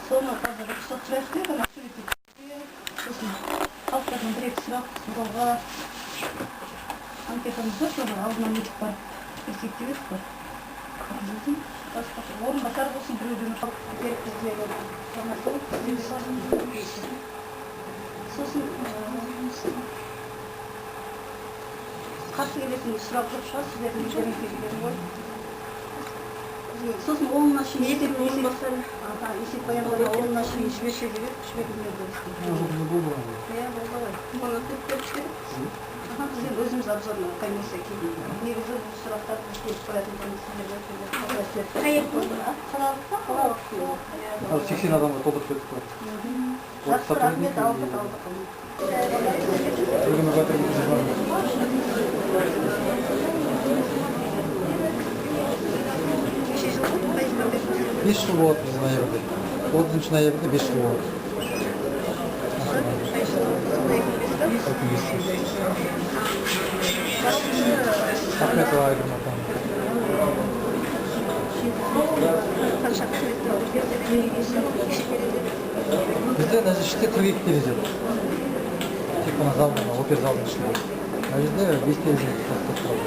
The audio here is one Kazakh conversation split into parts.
Соны қазір рұқсат сұрайық деп, ана суретке, сосын халықтардан бір екі сұрақ сұрауға анкетамыз бар, соны алдынан өтіп барып берсек деп едік қой. Сосын басқа орынбасар болсын, біреуден керек бізде сосын қарсы келетін сұрақ жоқ шығар, сіздердің өздеріңізге келген ғой. Сосын онына шейін есеп баяндама онына шейін жіберсе деп едік, жіберілмеді. Иә, болды ғой. Оны төрт жіберіп. Біз енді өзіміз обзорный комиссия келді. Негізі бұл сұрақтар біз келіп қоятын сіздерге. Қалалық па? Қалалық. Ал 80 адамға толтырып бердік қой. Жақсы, рахмет, алдық, алдық. 5 жыл болады біздің ноябрьде. 30 ноябрьде 5 жыл болады. Ахметова Айгүл апам. Бізде мына іште 42 терезе бар. Тек қана залдың, опера залдың ішінде. Мына жерде 5 терезе тоқтап тұрады.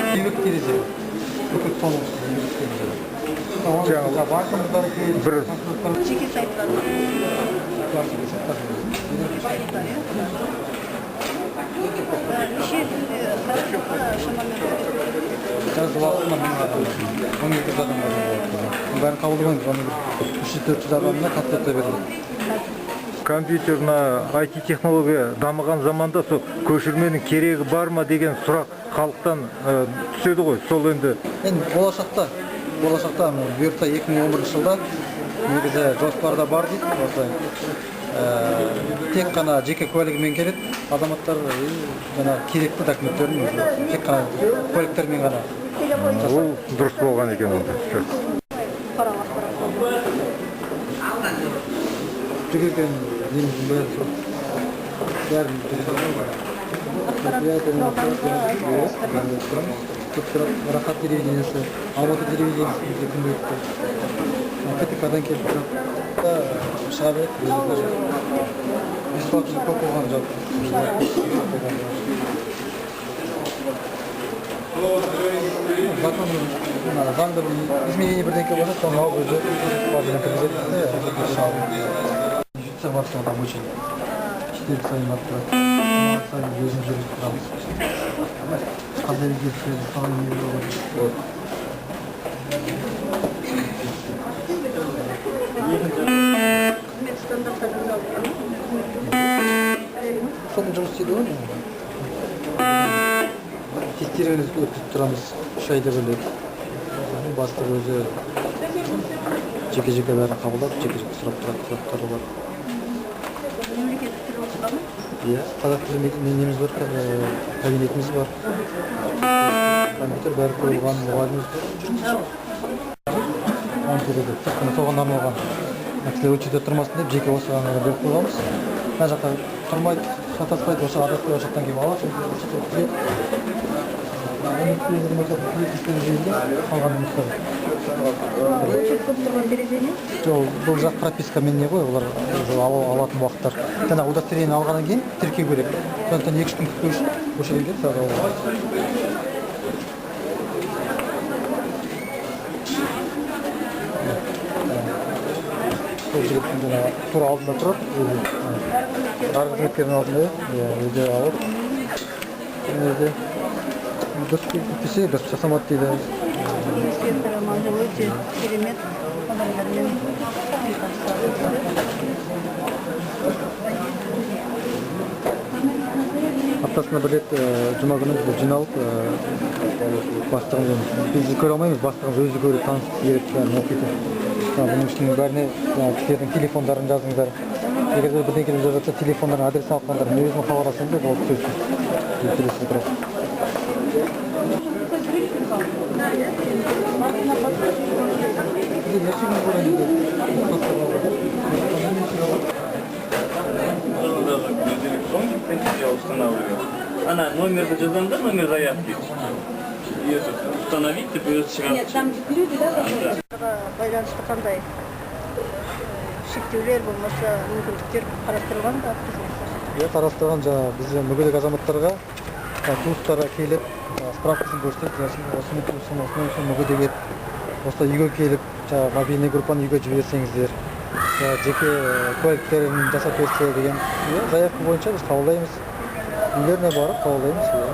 52 терезе. Бүкіл соның ішінде 52 терезе бар. Бір жеке сайттар ма? Бар, жеке сайттар. Неше күнде шамамен? Жаз уақытында 1000 адам, 1200 адамға болады. Бәрін қабылдамаймыз, оны бір 300-400 адамына консультация беріледі. Компьютер, IT технология дамыған заманда сол көшірменің керегі бар ма деген сұрақ халықтан түседі ғой, сол енді. Енді болашақта бұйыртса 2011 жылда негізі жоспарда бар дейді, осылай. Тек қана жеке куәлігімен келеді азаматтар, жаңа керекті документтерін тек қана куәліктермен ғана. Ол дұрыс болған екен онда. Жүгірген неміздің бәрі сол. Бәрін көп тұрады. Рахат телевидениесі, Алматы телевидениесі бізде күнделікті. КТК-дан келіп тұрады. Шыға береді. Бесплатно көп болған жалпы. Закон, заңда бір изменение бірдеңке болса, соны алып өзі базадан кіргізеді. Жеті барып тұрады обучение. 4 сайын барып тұрады. Сайын өзіміз жүргізіп тұрамыз. Қандай өзгерістер, қалай не болады. Қызмет стандарттары Соның жұмыс істейді ғой. Тестирование өткізіп тұрамыз 3 айда бір рет. Бастық өзі жеке-жеке бәрін қабылдап, жеке-жеке сұрап тұрады, сұрақтары бар. Мемлекеттік тіл оқыта ма? Иә, қазақ тілі неміз бар, кабинетіміз бар. Компьютер бәрі қойылған, мұғаліміміз бар. Он тереді, тек қана соған арналған. Кісілер очередте тұрмасын деп жеке осыған беріп қойғанбыз. Мына жақта тұрмайды, шатаспайды, осы адаспай осы жақтан келіп алады, осы жақта өткізеді. Қалған жұмыстар. Очередь көп тұрған терезе ме? Жоқ, бұл жақ пропискамен не ғой, олар уже алатын уақыттар. Жаңа удостоверение алғаннан кейін тіркеу керек. Сондықтан 2-3 күн күтпеу үшін осы жерге келіп сразу алуға. Сол жігіттің жаңағы тура алдында тұрады, өзі. Әр қызметкердің алдында, иә, өзі алып. Өзі дұрыс күтпесе, дұрыс жасамады дейді. Инспектор Аманжол өте керемет адамдармен Апта Аптасына бір рет, жұма күні біз жиналып, бастығымыз, біз көре алмаймыз, бастығымыз өзі көріп, танысып береді, бәрін оқиды. Жаңағы бұның ішінің бәріне жаңағы кісілердің телефондарын жазыңыздар, егер де бірдеңе жазып жатса, телефондарын, адресін алып қалыңдар, мен өзім хабарласамын да, болды, сөзсіз келесі тұрады. Бізде ящигіміз бар енді. Можно даже без электронки, в принципе, я устанавливаю. Она номерді жазамын да, номер заявки. И этот, установить деп өзі шығады. Нет, там люди, да, байланысты қандай шектеулер болмаса мүмкіндіктер қарастырылған ба? Иә, қарастырған. Жаңағы біз мүгедек азаматтарға, жаңағы туыстары келіп, жаңағы справкасын көрсетеді, жаңағы осымен туысым, осымен осымен мүгедек еді, осылай үйге келіп, жаңағы мобильный группаны үйге жіберсеңіздер, жаңағы жеке куәліктерін жасап берсе деген. Иә, заявка бойынша біз қабылдаймыз, үйлеріне барып қабылдаймыз, иә.